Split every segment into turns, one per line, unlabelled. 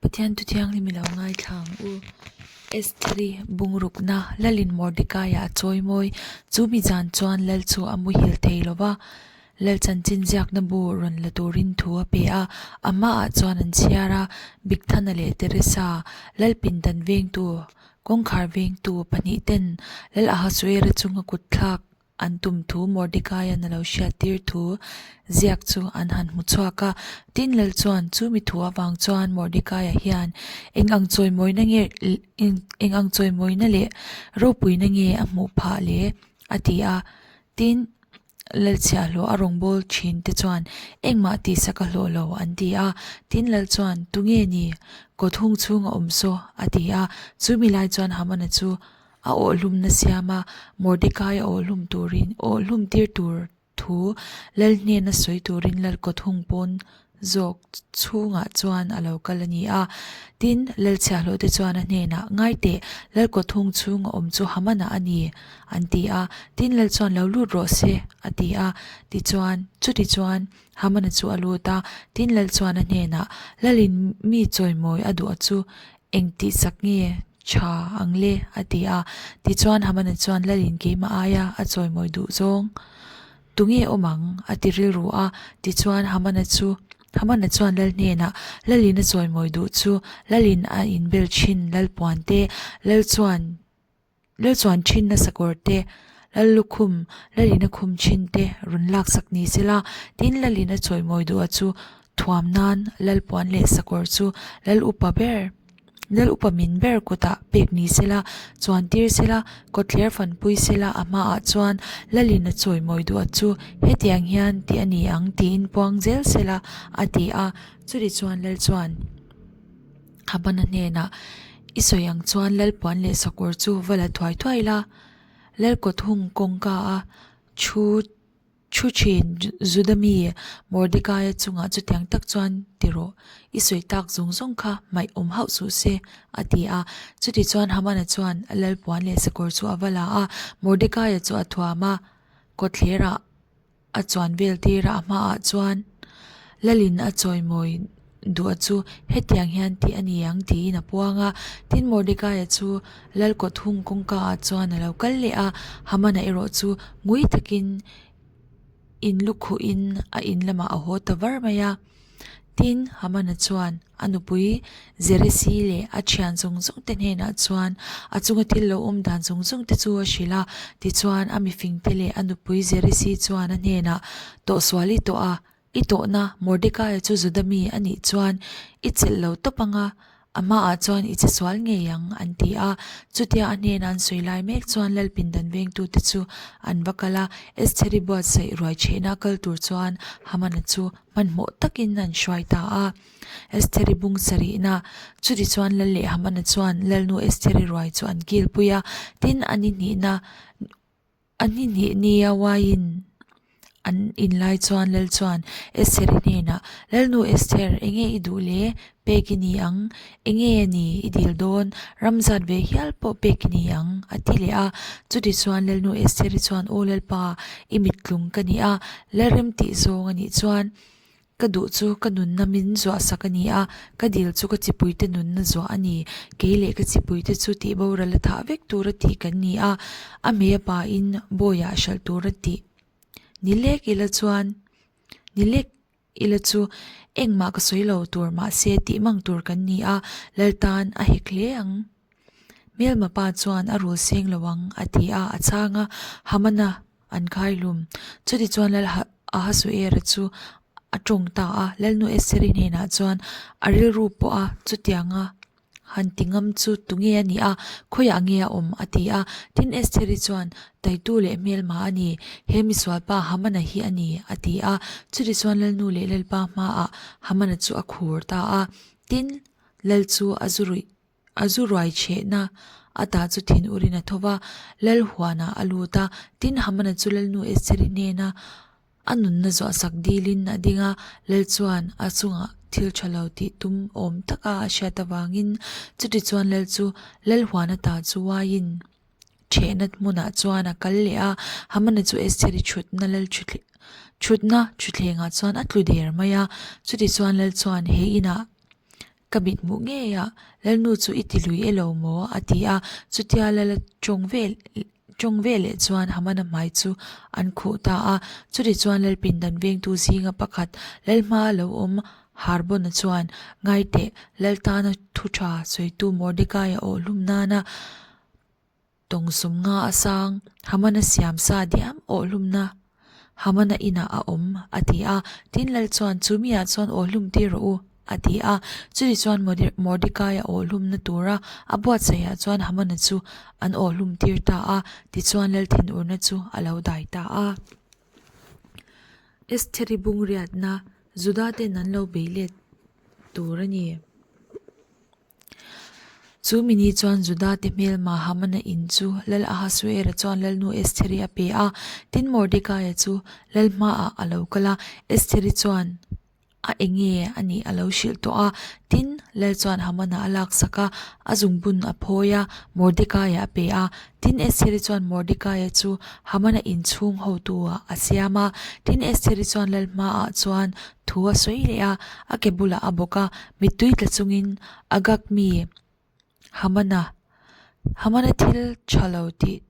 Pathian thu thianghlim i lo ngaithla ang u. Estheri bungrukna Lalin Mordekaia a chawimawi. Chu mi zan chuan Lal chu a muhil thei lo va, Lal chanchin ziakna bu rawn la turin thu a pe a, a hmaah chuan an chhiar a, Bigthana leh Teresa, Lal pindan vengtu, kawngkhar vengtu pahnihten Lal Ahasuera chunga kutthlak an tum thu Mordekaia'n a lo hriattir thu ziak chu an han hmu chhuak a. Tin, Lal chuan chu mi thu avang chuan Mordekaia hian eng ang chawimawina nge eng ang chawimawina leh ropuina nge a hmuh phah le? a ti a. Tin, Lal chhiahhlawh a rawngbâwl ṭhin te chuan engmah tihsak a hlawh lo an ti a. Tin, Lal chuan, Tunge ni? Kawt hung chhung a awm saw, a ti a. Chu mi lai chuan Hamana chu A awhhlumna siama Mordecai a awhhlum turin awhhlum tir tur thu Lal hnena sawi turin Lal kawthung pawn zawk chhungah chuan a lo kal a ni a. Tin, Lal chhiahhlawhte chuan a hnenah, Ngai teh, Lal kawthung chhunga awm chu Hamana a ni, an ti a. Tin, Lal chuan, Lo lut rawh se, a ti a. Tichuan, chutichuan, Hamana chu a lut a. Tin, Lal chuan a hnenah, Lalin mi chawimawi a duh a chu eng tihsak nge? Tha ang le, a ti a. Tichuan Hamana chuan Lalin keimah aia a chawimawi duh zawng tunge awm ang? a ti rilru a. Tichuan Hamana chu Hamana chuan Lal hnenah, Lalin a chawimawi duh chu Lalin a inbel thin Lal puan te, Lal chuan Lal chuan thinna sakawr te, Lal lukhum, Lalin a khum thin te rawn laksak ni sela, tin Lalin a chawimawi duh a chu thuam nan Lal puan leh sakawr chu Lal upa ber Lal upa min ber kutah pek ni sela, chuan tir sela, kawtthler fanpui sela a hmaah chuan Lalin a chawimawi duh a chu hetiang hian tih a ni ang tiin puang zel sela a ti a. Chutih chuan Lal chuan Habana hnenah, I sawi ang chuan Lal puan leh sakawr chu va la thuai thuai la, Lal kawt hung kawngka a thu Thu thin Juda mi Mordekaia chungah chutiang tak chuan ti rawh, i sawi tak zawng zawng kha hmaih awm hauh suh se, a ti a. Chuti chuan Hamana chuan a lal puan leh sakawr chu a va la a, Mordekaia chu a thuam a, kawtthlerah a chuan vel tir a, a hmaah chuan Lalin a chawimawi duh a chu hetiang hian tih a ni ang tiin a puang a. Tin, Mordekaia chu lal kawt hung kawngka ah chuan a lo kal leh a, Hamana erawh chu ngui takin in lukhuhin a in lamah a haw ta var mai a. Tin, Hamana chuan a nupui Zeresi leh a thian zawng zawng te hnenah chuan a chunga thil lo awm dan zawng zawng te chu a hrilh a. Tichuan, a mifingte leh a nupui Zeresi chuan a hnenah tawhsual i tawh a, I tawhna Mordekaia chu Juda mi a nih chuan i chelh lo tawp ang a, a hmaah chuan i che sual ngei ang, an ti a. Chutia a hnena an sawi lai mek chuan Lal pindan vengtute chu an va kal a, Estheri buatsaih ruai chhehna kal tur chuan Hamana chu hmanhmawh takin an hruai ta a. Estheri bung sarihna Chuti chuan Lal leh Hamana chuan Lalnu Estheri ruai chu an kilpui a, tin a ni hnihna A ni hnih nia uaiin an in lai chuan Lal chuan Estheri hnenah, Lalnu Esther, enge i duh le? Pek i ni ang. Enge a ni i dil dawn? Ram zat ve hial pawh pek i ni ang, a ti leh a. Chuti chuan Lalnu Estheri chuan, Aw Lalpa, i mittlung ka ni a, Lalrem tih zawng a nih chuan, Ka duh chu ka nunna min zuah sak a ni a, ka dil chu ka chipuite nunna zuah a ni. Kei leh ka chipuite chu tih boral a thah vek tura tih kan ni a, a hmei a pain bawiah hralh tura tih ni lek ila chuan ni lek ila chu engmah ka sawi lo tur mahse tih mang tur kan ni a, Lal tan a hek hle ang. Hmelma pa chuan a rul seng lo ang a ti a, a chhang a, Hamana an khai hlum. Chuti chuan Lal Ahasuera chu a tawng ta a, Lalnu Estheri hnenah chuan a rilru pawh a chutianga han ti ngam chu tunge a nih a, khawiah nge a awm a ti a. Tin Estheri chuan Taitu leh hmelma a ni, he misualpa Hamana hi a ni a ti a. Chuti chuan Lalnu leh Lalpa hmaah Hamana chu a khur ta a. Tin, Lal chu a zu ruih A zu ruai chhehna a ta chu thin urin a tho va, Lal huanah a lut a, tin Hamana chu Lalnu Estheri hnena a nunna zuahsak dilin a ding a, Lal chuan a chungah thil tha lo tih tum awm taka a hriat avangin chutichuan Lal chu Lal huan ata chu uaiin Ṭhehna hmunah chuan a kal leh a, Hamana chu Estheri ṭhutna lal ṭhutna ṭhuthlengah chuan a tlu der mai a, chutichuan Lal chuan he inah. Ka mithmuh ngeiah Lalnu chu i ti lui e lo maw? a ti a. Chutia Lala tawng vel tawng veleh chuan Hamana hmai chu an khuh ta a. Chutichuan Lalpindan vengtu zinga pakhat Lalhma lo awm Harbona chuan, Ngaiteh, Lal tana thu tha sawitu Mordekaia awh hlum nana Tawng sawmnga a sang, Hamana siam sa diam awh hlumna Hamana inah a awm, a ti a. Tin, Lal chuan, Chu miah chuan awh hlum tir rawh u, a ti a. Chutih chuan Mordekaia awh hlumna tura a buatsaihah chuan Hamana chu an awh hlum tir ta a, tichuan Lal thinurna chu a lo dai ta a. Estheri bungriatna Juda ten an lo bei let tur a ni. Chu mi ni chuan Juda-te hmelma Hamana in chu Lal Ahasuera chuan Lalnu Estheri a pe a. Tin, Mordekaia chu Lal hmaah a lo kal a, Estheri chuan a enge a nih a lo hrilh tawh a. Tin, Lal chuan Hamana a laksak a, a zungbun a phawi a, Mordekaia a pe a. Tin, Estheri chuan Mordekaia chu Hamana inchhung hotu-ah a siam a. Tin, Estheri chuan Lal hmaah chuan Thu a sawi leh a, a ke bulah a bawk a, mittui tla chungin Agag mi Hamana, Hamana thil tha lo tih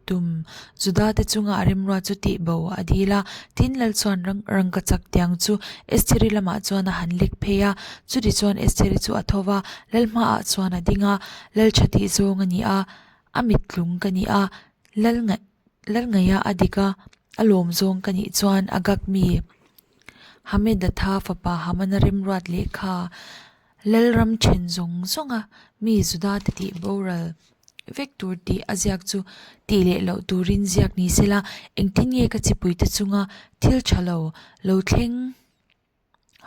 tum Juda te chunga a remrua chu tih bo a dil a. Tin, Lal chuan rangka chak tiang chu Estheri lamah chuan a han lek phei a, chuti chuan Estheri chu a tho va, Lal hmaah chuan a ding a, Lal tha tih zawng a ni a, a mittlung ka ni a, Lal ngaih. Lalngaia a dik a, a lawm zawng ka nih chuan Agag mi Hamedatha fapa Hamana remruat lehkha Lalram then zawng zawnga mi Juda te tih boral vek tur tih a ziak chu tih leh loh turin ziak ni sela, engtin nge ka chipuite chunga thil tha lo lo thleng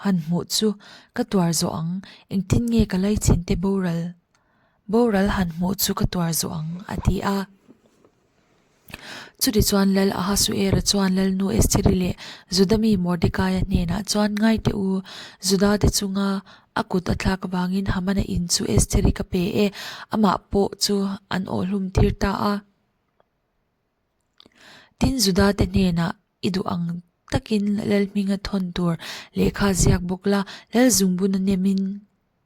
Han hmuh chu ka tuar zawh ang, engtin nge ka laichin te boral boral han hmuh chu ka tuar zawh ang a ti a. Chutichuan Lal Ahasuera chuan Lalnu Estheri leh Juda mi Mordekaia hnenah chuan ngai teh u, Juda te chunga a kut a thlak avangin Hamana in chu Estheri ka pe e, amah pawh chu an awhhlum tir ta a. Tin, Juda te hnenah i duh ang takin Lal hminga thawn tur lehkha ziak bawk la, Lal zungbuna nemin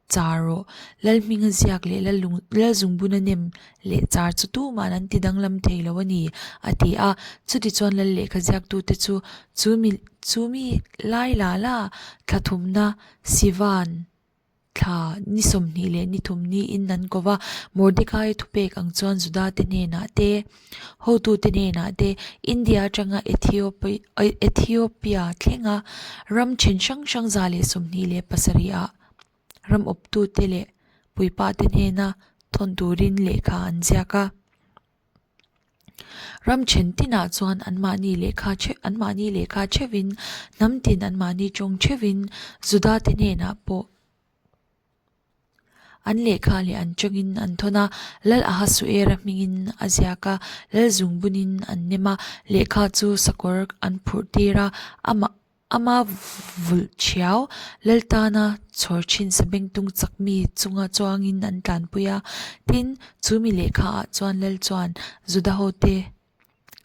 char rawh. Lal hminga ziak leh Lal zungbuna nem leh char chu tuman an ti danglam thei lo a ni, a ti a. Chutichuan Lal lehkha ziaktute chu chu mi lai la la thla thumna Sivan Thla ni 20 leh ni thum niin an ko va, Mordekaia thupek ang chuan Judate hnenah te, hotute hnenah te, India atanga Ethiopia thlenga ram then hrang hrang 127 ah ram awptute leh puipate hnena thawn turin lehkha an ziak a. Ram then tinah chuan anmahni lehkha theuh anmahni lehkha theuhin hnam tin anmahni tawng theuhin Juda te hnenah pawh an lehkha leh an tawngin an thawn a, Lal Ahasuera hmingin a ziak a, Lal zungbunin an nem a, lehkha chu sakawr an phurh tir a, amah Ama vulh thiau, Laltana chhawr thin sabengtung chak mi chunga chuangin an tlanpui a. Tin, chu mi lehkha ah chuan Lal chuan Juda hote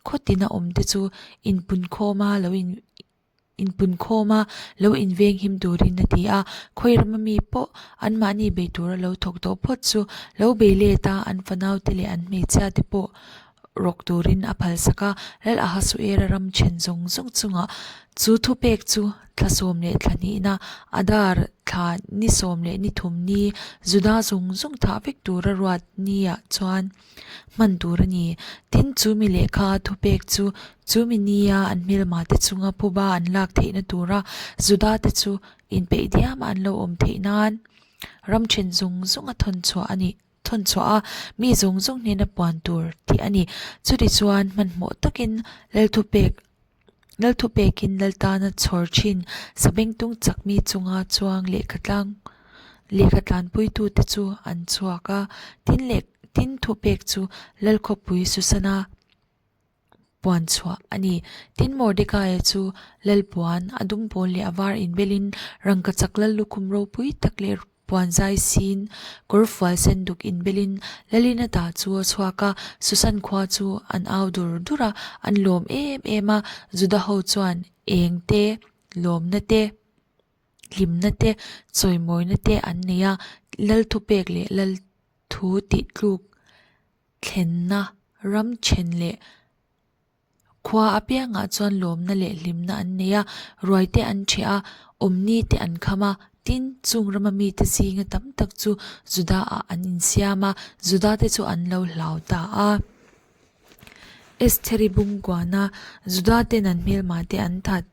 khaw tina awmte chu inpunkhawm a lo in inpunkhawm a lo invenghim turin a ti a. Khawi rama mi pawh anmahni bei tura lo thawk tawh phawt chu lo bei let a, an fanaute leh an hmeichhiate pawh rawk turin a phalsak a, Lal Ahasuera ram then zawng zawng chungah chu thupek chu thla sawm leh thla hnihna, Adar thla ni sawm leh ni thum ni, Juda zawng zawng thah vek tura ruat niah chuan hman tur a ni. Tin, chu mi lehkha a thupek chu chu mi nia an hmelmate chunga phuba an lak theihna tura Judate chu inpeih diama an lo awm theih nan ram then zawng zawng a thawn chhuah a ni. Thawn chhuah a, mi zawng zawng hnena puan tur tih a ni. Chutichuan hmanhmawh takin Lalthupek Lalthupekin Laltana chhawr thin Sabengtung chakmi chunga chuang lehkhatlang lehkhatlanpuitute chu an chhuak a, tin leh tin thupek chu Lalkhawpui Susana puan chhuah a ni. Tin, Mordekaia chu lal puan, a dum pawl leh a var inbelin rangkachak lal lukhum ropui tak leh puan zai sin kawr fual sen duk inbelin lalin ata chu a chhuak a, Susan khua chu an au dur dur a, an lawm em em a, Juda ho chuan eng te, lawmna te. hlimna te, chawimawina te an nei a, lal thupek leh lal thu tihtluk thlenna ram then leh Khua apiangah chuan lawmna leh hlimna an nei a, ruai te an ṭheh a, awmni te an kham a, tin, chung rama mite zinga tam tak chu Juda-ah an insiam a, Juda te chu an lo hlau ta a. Estheri bungkuana Juda ten an hmelma te an that.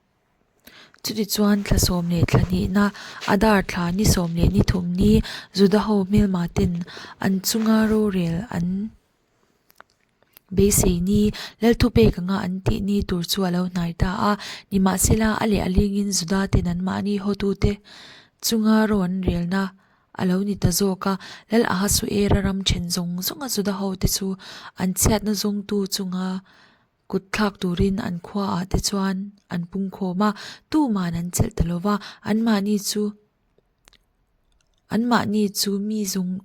Chutichuan thla 12 Adar thla ni 13 ni Juda ho hmelma ten an chunga rorel an Beisei ni, Lal thupek anga an tih ni tur chu a lo hnai ta a. Nimahsela, a leh a lingin Juda ten anmahni hotute chunga ro an relna a lo ni ta zawk a. Lal Ahasuera ram then zawng zawnga Juda hote chu an chhiatna zawngtu chunga kut thlak turin an khuaah te chuan an pungkhawm a, tuman an chelh ta lo va, anmahni chu anmahni chu mi zawng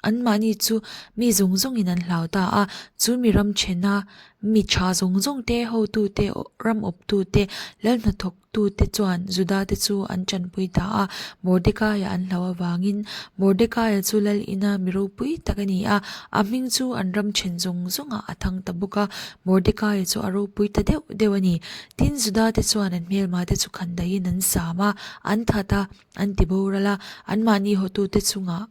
Anmahni chu mi zawng zawngin an hlau ta a, chu mi ram thena mi tha zawng zawng te, hotute, ram awptute, lal hnathawktute chuan Judate chu an tanpui ta a. Mordekaia an hlau avangin Mordekaia chu lal ina mi ropui tak a ni a, a hming chu an ram then zawng zawngah a thang ta bawk a, Mordekaia chu a ropui ta deuh deuh a ni. Tin, Judate chuan an hmelmate chu khandaihin an sam a, an that a, an ti boral a, anmahni hotute chungah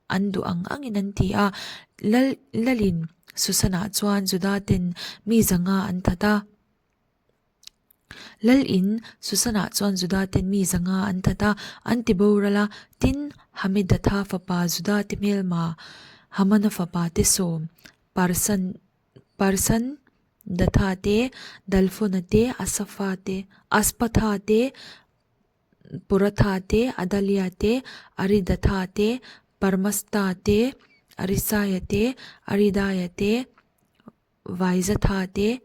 an duh ang angin an ti a. Lal Lalin Susanah chuan Juda ten mi zanga an that a. Lalin Susanah chuan Juda ten mi zanga an that a, an ti boral a. Tin, Hamedatha fapa Juda te hmelma Hamana fapa te sawm Parsan Parsan Datha te, Dalfona te, Asafa te, Aspatha te, Poratha te, Adalia te, Aridatha te, Parmasta te, Arisaia te, Aridaia te, Vaizatha te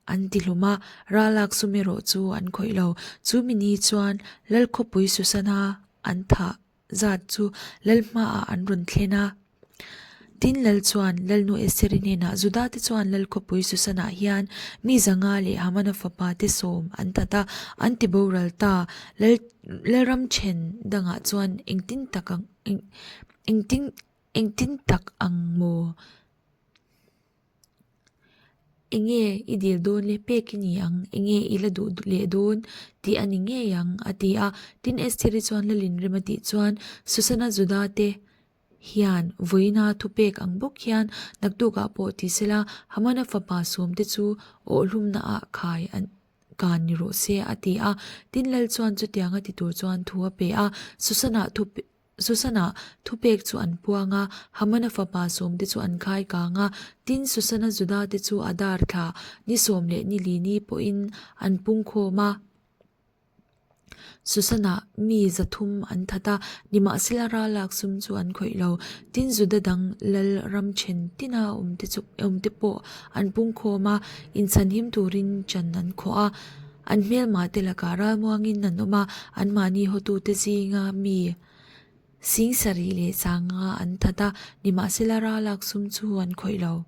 an ti hlum a, ralak sum erawh chu an khawih lo. Chu mi ni chuan Lalkhawpui Susana an thah zat chu lal hmaah an rawn thlen a. Tin, lal chuan Lalnu Estheri hnenah, Judate chuan lal khawpui Susanah hian mi zanga leh Hamana fapate sawm an that a, an ti boral ta. Lal Lalram then dangah chuan engtin tak ang engtin engtin tak ang maw? Enge i dil dawn le pek i ni ang, enge i la duh leh dawn tih a ni ngei ang a ti a. Tin Estheri chuan Lalin rem a tih chuan Susana Juda te hian vawiina thupek ang bawk hian naktukah pawh ti sela Hamana fapa sawmte chu awhhlumna ah khai an kan ni rawh se a ti a. Tin Lal chuan chutianga ti tur chuan thu a pe a, Susana thu Susana thupek chu an puang a, Hamana fapa sawmte chu an khai kang a, tin Susana Judate chu Adar thla ni sawm leh ni li ni pawhin an pungkhawm a. Susana mi 300 an that a, nimahsela ralak sum chu an khawih lo. Tin Juda dang lal ram then tina awmte chu awmte pawh an pungkhawm a, inchhanhim turin chan an khawh a. An hmelmah te lakah ralmuangin an awm a, anmahni hotute zinga mi 70 leh 500 an that a, nimahsela ralak sum chu an khawih lo.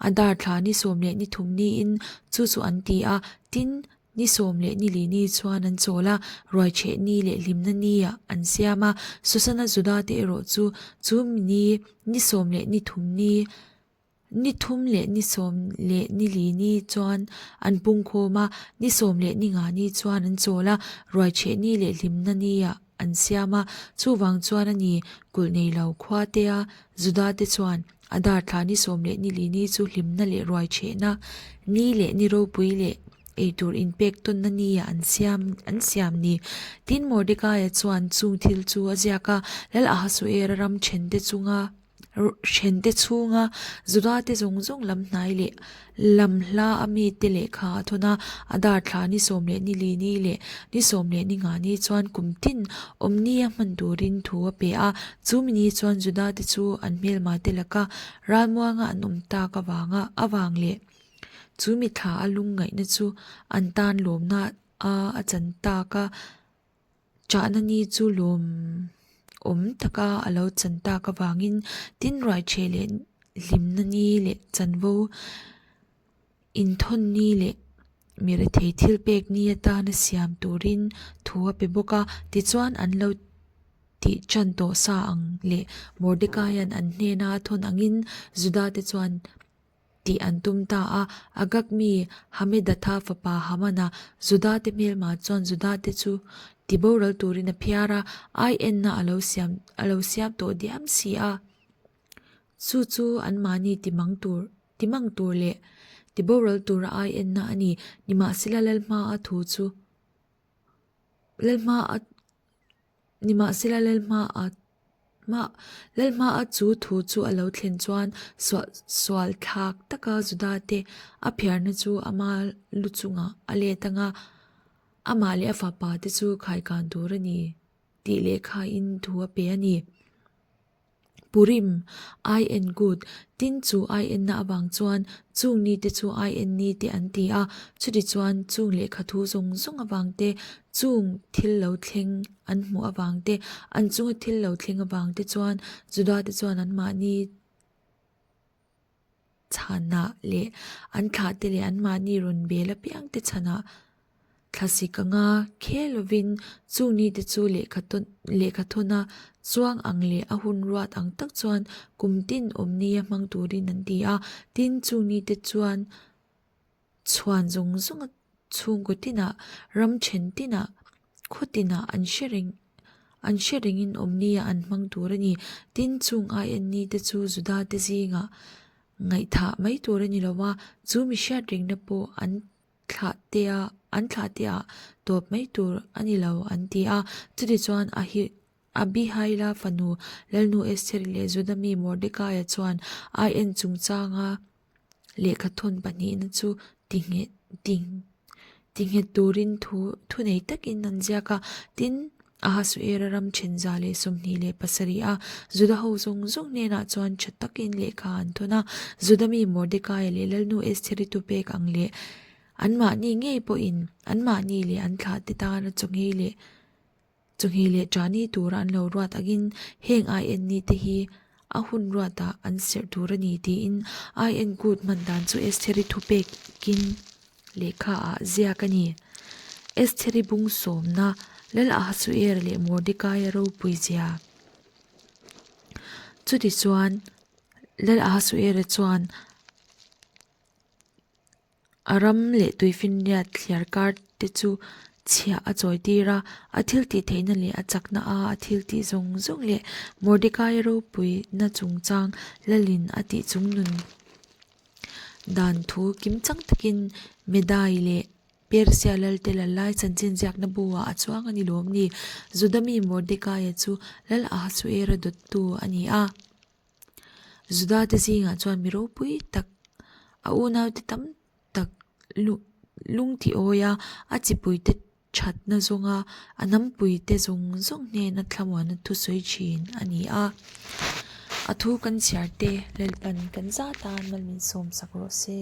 Adar thla ni 13 niin chu chu an ti a, tin, ni 14 ni chuan an chawl a, ruaichheh ni leh hlimna niah an siam a, Susana Juda te erawh chu chu ni ni 13 ni Ni thum leh ni sawm leh ni li ni chuan an pungkhawm a, ni sawm leh ni nga ni chuan an chawl a, ruaichheh ni leh hlimna niah an siam a. Chuvang chuan a ni kulh nei lo khua tea Juda te chuan Adar thla ni sawm leh ni li ni chu hlimna leh ruaichhehna ni leh ni ropui leh eitur inpek tawnna niah an siam an siam ni. Tin, Mordekaia chuan chung thil chu a ziak a, Lal Ahasuera ram thente chunga Hrente chhunga Judate zawng zawng lam hnai leh lam hla a mite lehkha a thawn a, a dar thla ni sawm leh ni li ni leh ni sawm leh ni nga ni chuan kum tin awm nia hman turin thu a pe a. Chu mi ni chuan Judate chu an hmelmate laka ralmuanga an awm tak avanga avang leh chu mi thla a lungngaihna chu an tan lawmna a a chan tak a. Chahna ni chu lawm awm taka a lo chan tak avangin tin ruaichhe leh hlimna ni leh chanvo inthawn ni leh. Mi rethei thilpek ni atana siam turin thu a pe bawk a, tichuan an lo tih ṭan tawh sa ang leh Mordekaia'n an hnena a thawn angin Judate chuan tih an tum ta a. Agag mi Hamedatha fapa Hamana Judate hmelma chuan Judate chu tiboral turin a phiar a, ai enna a lo siam a lo siam tawh diam si a. Chu chu anmahni timang tur timang tur leh tiboral tura ai enna a ni. Nimahsela Lalhmaa thu chu Lalhmaa Nimahsela Lalhmaa hma Lalhmaa chu thu chu a lo thlen chuan suah sual thlak taka Juda te a phiarna chu ama lu chungah a let anga amah leh a fapa te chu khaikan tur a ni tih lehkha in thu a pe a ni. Purim, Ai en Kut, tin chu ai enna avang chuan chung ni te chu ai en ni te an ti a, chuti chuan chung lehkha thu zawng zawng avang te, chung thil lo thleng an hmuh avang te, an chunga thil lo thleng avang te chuan Juda te chuan anmahni chhanah leh an thlahte leh anmahni rawn bel apiangte chhanah thlasik anga khel lovin chung nite chu lehkha thawna chuang ang leh a hun ruat ang tak chuan kum tin awm nia hmang turin an ti a, tin chung nite chuan chhuan zawng zawnga chhungkaw tinah, ram then tinah, khaw tinah an hre reng an hre rengin awm nia an hmang tur a ni. Tin, chung INE te chu Juda te zingah ngaihthah mai tur a ni lo a, chu mi hriat rengna pawh an thlah te a an thlah te ah tawp mai tur a ni lo an ti a. Chutichuan a hi Abihaila fanu Lalnu Estheri leh Juda mi Mordekaia chuan IN chungchanga Lehkha thawn pahnihna chu tinghet ting tinghet turin thu thunei takin an ziak a, tin, Ahasuera ram thenza leh 27 a Juda ho zawng zawng hnenah chuan tha takin lehkha an thawn a, Juda mi Mordekaia leh Lalnu Estheri thupek ang leh anmahni ngei pawhin anmahni leh an thlahte tana chawnghei leh Chawhni leh ṭahni tura an lo ruat angin heng INni te hi a hun ruatah an serh tur a ni tiin IN kut hman dan chu Estheri thupekin lehkha ah ziak a ni. Estheri bung sawmna Lal Ahasuera leh Mordekaia ropui zia. Chutichuan Lal Ahasuera chuan A ram leh tuifinriat thliar kar te chu chhiah a chawi tir a, a thil tih theihna leh a chakna a a thil tih zawng zawng leh Mordecai ropuina chungchang lalin a tih chung nun dan thu kimchang takin Medai leh Persia lalte lal lai chanchin ziakna bu ah a chuang a ni lawm ni. Juda mi Mordecai-a chu Lal Ahasuera dawttu a ni a. Juda te zingah chuan mi ropui tak a unaute tam tak lung ti awi a, a chipui te thatna zawnga a hnampui te zawng zawng hnena thlamuanna thusawi thin a ni a. A thu kan chhiar te Lalpan kan zat a, Malminsawm sak rawh se.